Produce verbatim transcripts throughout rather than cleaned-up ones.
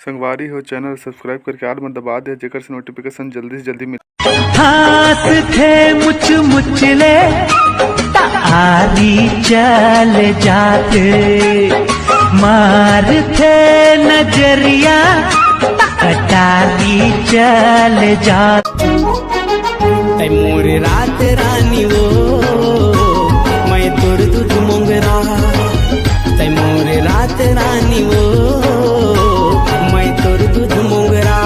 संगवारी हो, channel subscribe करके आल मन दबा दे, जेकर से नोटिफिकेशन जल्दी से जल्दी मिले। हाथ थे मुच मुच ले, त आली चल जात, मार थे नजरिया, त कटाली चल जात। तै मोर रात रानी वो, मैं तोर दूध मोंगरा। तै मोर रात रानी वो, मैं तोर दूध मोंगरा।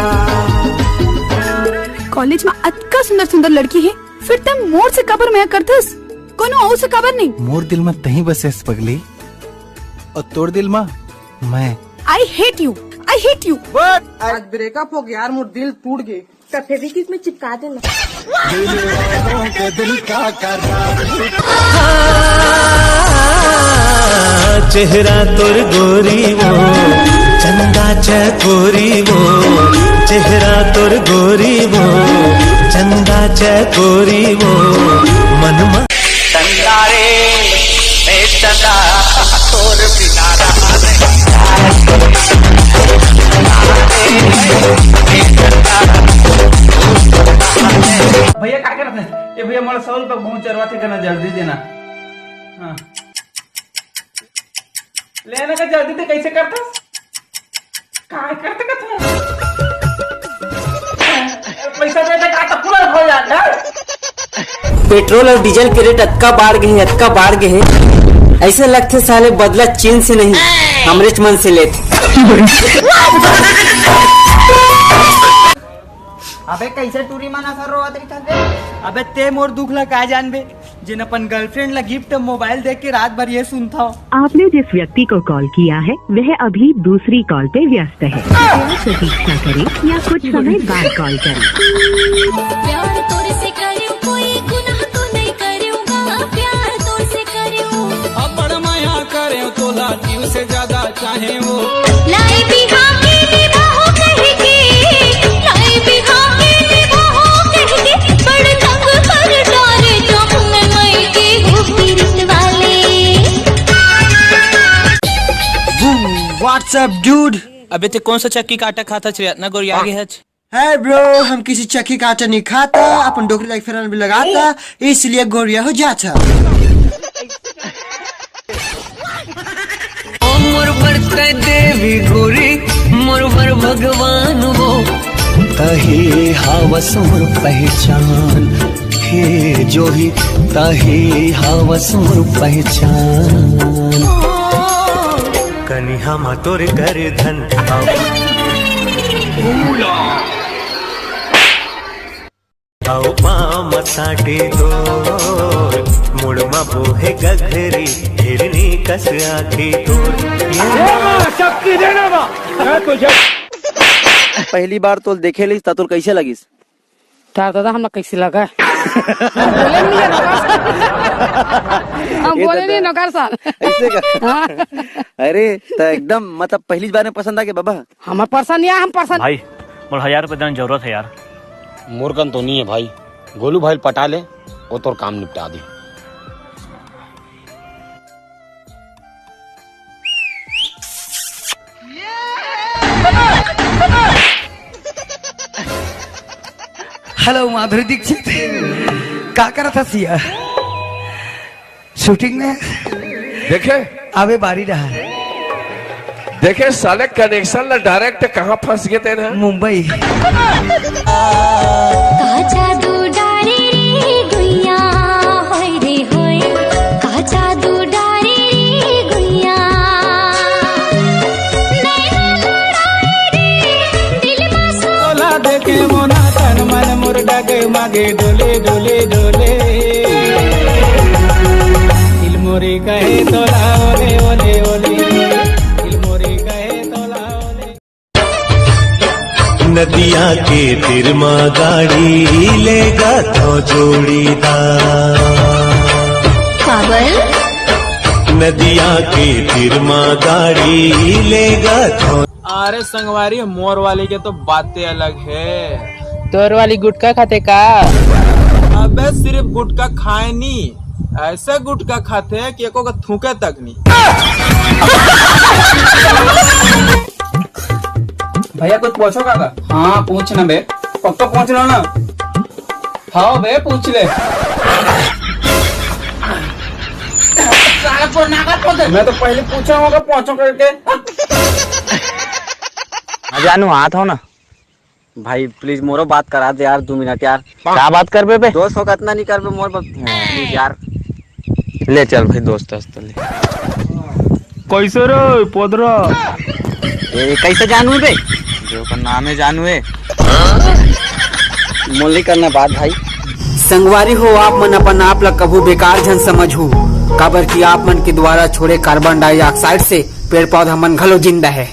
कॉलेज में अतका सुंदर सुंदर लड़की हे, फिर तै मोर से काबर मया करथस, कोनो अउ से काबर नहीं। मोर दिल में तहीं बसेस पगली, अउ तोर दिल में मैं। I hate you, I hate you। आज ब्रेकअप हो गया यार, मोर दिल टूट गे। तब फेविक्विक में चिपका देना। चेहरा तोर गोरी वो, चंदा चकोरी वो, चेहरा तोर गोरी वो, चंदा चकोरी वो, मन मा चंदा रे, ए चंदा, तोर बिना रहा नहीं। भैया, का करत हे? ए भैया, मोला सौ रुपया बहुत जरूरत हे, कना जल्दी देना। हाँ। लेना का जल्दी दे, कैसे करता? काय करते का तू? पैसा दे दे, का तो पूरा हो जाता। पेट्रोल अउ डीजल के रेट अतका बाढ़ गे हे, अतका बाढ़ गे हे, ऐसे लगथे साले बदला चीन से नहीं, हमरेच मन से लेत। अबे कैसे टूरी मन असन रोवत रहिथस बे? अबे ते मोर दुख ला का जानबे, जेन अपन गर्लफ्रेंड ला गिफ्ट मोबाइल दे के रात भर ये सुनथव। आपने जिस व्यक्ति को कॉल किया है, वह अभी दूसरी कॉल पे व्यस्त है। कृपया प्रतीक्षा करें या कुछ समय बाद कॉल करें। प्यार तोर से करियो, कोई गुनाह तो नहीं करियो गा, प्यार तोर से करियो। अब्बड़ मया करें तोला, जीव से ज्यादा चाहे वो। लाई बिहा के निभाओ कह के, लाई बिहा के निभाओ कह के, बड़ तंग कर डारे तुमने मई के हो पीरत वाले। What's up, dude? अबे ते कौन सा चक्की का आटा खाता रे, इतना गोरिया गे हच? है bro, हम किसी चक्की का आटा नहीं खाता, अपन डोकरी लाइक फेरन भी लगाता, इसलिए गोरिया हो जाता। ओ मोर बर तै देवी गोरी, मोर बर भगवान वो, तही हावस मोर पहचान, हे जोही, तही हावस मोर पहचान। कनिहा म तोर करधन। अउ पाँव म साटे तोर, मुड़ म बोहे गघरी, हिरनी कस आँखी तोर। ये माँ शक्ति देना माँ, मैं तुझे। पहली बार तोल देखे लिस, त तोल कैसे लगिस? तार दादा, हमला कैसे लगा? हम बोले नहीं नौकर साहब। हम ये बोले दादा। नहीं नौकर साहब। ऐसे का? हाँ। अरे, त एकदम, मतलब, पहली बार में पसंद आ गया बाबा? हमर पसंद या हम पसंद। भाई, मोर हजार रुपये देना जरूरत है यार। मोर कन तो नहीं है भाई, गोलू भाई पटा ले, वो तोर काम निपटा दी। हेलो माधुरी दीक्षित, का करत हस या? शूटिंग में देखे? आवे बारी रहा। देखे साले, कनेक्शन ला डायरेक्ट कहाँ फंस गए तेन ह? मुंबई। का जादू डारे रे गुइया, होय रे होय। का जादू डारे रे गुइया, नैना लड़ाए रे दिल मा सो। तोला देखे मोना तन मन मोर डगे मगे डोले डोले डोले। दिल मोरे कहे तोला ओले ओले ओले। दिल मोरे कहे तोला ओले। नदिया के तीर मा गाड़ी लेगा तो जोड़ीदार। काबर? नदिया के तीर मा गाड़ी लेगा तो। अरे संगवारी, मोर वाली के तो बातें अलग है। तोर वाली गुटखा खाथे का? अबे सिर्फ गुटखा खाए नी, ऐसे गुटखा खाथे कि एको का थूके तक नी। भैया, कुछ पूछो काका? हाँ, पूछ ना बे। पक्का पूछ लो ना। हाँ बे, पूछ ले। मैं तो पहले पूछा होगा, पूछो करके। हाँ जानू, हाथ हो ना। भाई, please, मोरो बात करा दे यार, दो मिनट यार। का बात करबे बे? दोस्त हो, कतना नहीं करबे मोर बस, please यार। ले चल भाई, दोस्त हस तो ले। कैसे रे पोदरा? ए, कैसे जानू बे? जो ओकर नाम है जानू है। मोर नहीं करना बात भाई। संगवारी हो, आप मन अपन आप ला कभू बेकार झन समझहू, काबर कि आप मन के द्वारा छोड़े कार्बन डाइऑक्साइड से पेड़ पौधा मन घलो जिंदा है।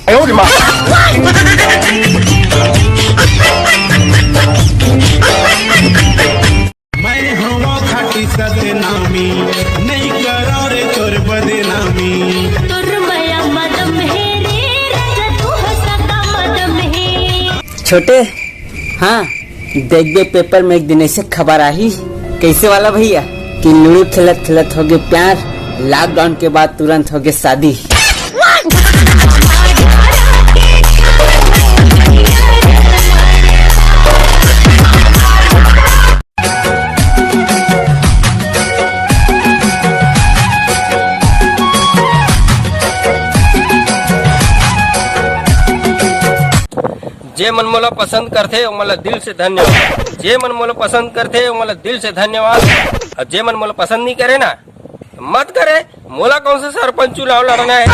मैं हवा खाटी सतनामी, नहीं करो रे तोर बदनामी। तोर मया मदम हे रे, राजा तू हंसा का मदम हे। छोटे, हाँ, देखबे पेपर में एक दिन ऐसे खबर आही, कैसे वाला भैया, कि लूडो खेलत खेलत होगे प्यार, लॉकडाउन के बाद तुरंत होगे शादी। जे मन मोला पसंद करथे, ओमन ला दिल से धन्यवाद। जे मन मोला पसंद करथे, ओमन ला दिल से धन्यवाद। अउ जे मन मोला पसंद नहीं करे ना, मत करे। मोला कौन सा सरपंच चुनाव लड़ना है?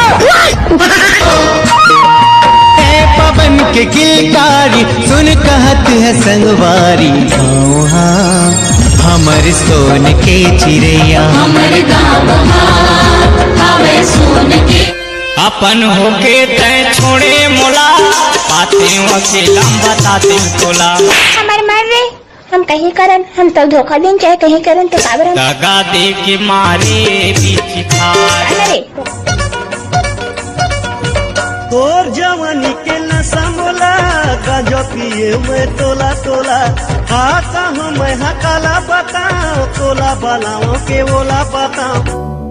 ए पवन के किलकारी, सुन कहत है संगवारी, गाँव हा हमर सोन के चिरैया। हमर गाँव हा हवे सोन के। अपन होके तै छोड़े मोला, बातें अकेला बताते तोला। हमर मर रे, हम कहीं करन, हम तो धोखा देन, चाहे कहीं करन, तो काबर हम दगा दे के मारे बीच खार। अरे। तोर जवानी के नशा मोला, गांजा पिए मैं तोला तोला। हाँ कहूँ मैं हाँ काला बताओ, तोला बलाओ के ओला बताओ।